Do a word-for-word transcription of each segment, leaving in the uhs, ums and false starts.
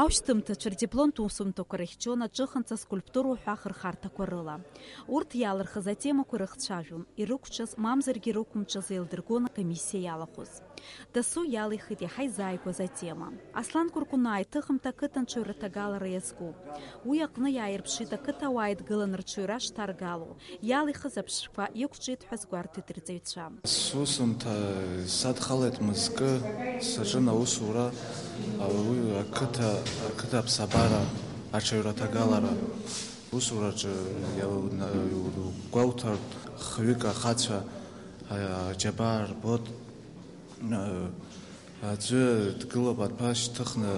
Аушьҭымҭацәа рдипломтә усумҭақәа рыхьчон аҿыханҵа скульптура уҳәа ахырхарҭақәа рыла. Урҭ иаалырхыз атемақәа ирыхцәажәон, ирықәҿыз, мамзаргьы ирықәымҿыз еилдыргон акомиссиа иалахәыз. Дасу иалихит иаҳа изааигәаз атема. Аслан Кәыркәынаа иҭыхымҭа ақыҭанҿаҩра ҭагалара иазкуп. Уи аҟны иааирԥшит ақыҭауаа еидгыланы рҽаҩра шҭаргало, иалихыз аԥшшәқәа иқәҿиҭ ҳәа азгәарҭеит рҵаҩцәа. Сусумҭа садхалеит мызкы, саҿын аусура, ауаҩы ақыҭа, ақыҭа аԥсабара аҽаҩраҭагалара. Усураҿы иауна-, гәоуҭартә хҩык ахацәа, а, аџьабаа рбот, а, аӡәы дгылоуп аҭәа шьҭыхны,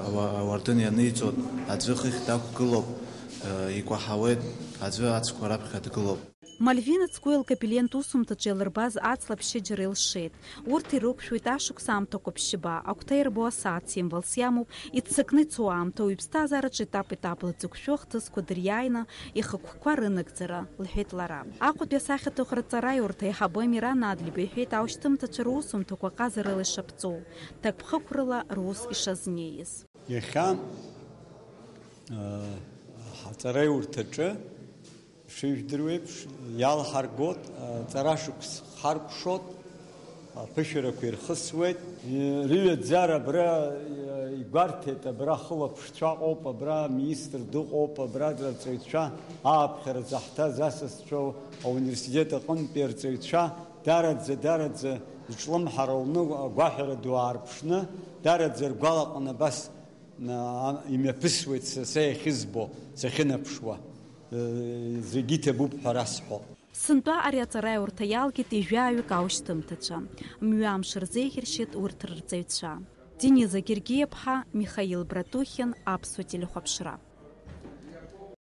ауа-, ауардын ианиҵоит, аӡәы хыхь дақәгылоуп, а, икәаҳауеит, аӡәы ацқәа раԥхьа дгылоуп. Мальвина Цкуа илкапеллентә усумҭаҿы иалырбаз аҵла ԥшьыџьара илшеит. Урҭ ирықәшәоит ашықәс аамҭақәа ԥшьба, агәҭа ирбо асааҭ символс иамоуп, иццакны ицо аамҭа, уи иԥсҭазаараҿы етап-етапла дзықәшәо ахҭысқәа дыриааины ихықәкқәа рынагӡара, лҳәеит лара. Аҟәатәи асахьаҭыхратә ҵараиурҭа аиҳабы Амиран Адлеиба иҳәеит, аушьҭымҭацәа русумҭақәа ҟазарыла ишаԥҵоу, ҭакԥхықәрыла рус ишазнеиз. Иахьа, э, ҳаҵараиурҭаҿы, шыжәдыруеиԥш, иалҳаргоит, э, ҵарашықәс харкәшоит, аԥышәарақәа ирхысуеит. Э, рыҩаӡара абра, э, игәарҭеит, абра ахылаԥшцәа ыҟоуп, абра аминистр дыҟоуп, абра арҵаҩцәа, ааԥхьара заҳҭаз асасцәа, ауниверситет аҟынтәи арҵаҩцәа, дараӡа, дараӡа зҿлымҳара уны, агәаҳәара ду аарԥшны, дараӡа ргәалаҟан абас а, имҩаԥысуеит са, са иахьызбо, сахьынаԥшуа, э, зегьы иҭабуп ҳәа расҳәо. Сынтәа ари аҵараиурҭа иалгеит ҩажәаҩык аушьҭымҭацәа. Мҩамш рзеиӷьаршьеит урҭ рырҵаҩцәа. Дениза Гергиаԥҳа, Михаил Братухин, Аԥсуа телехәаԥшра.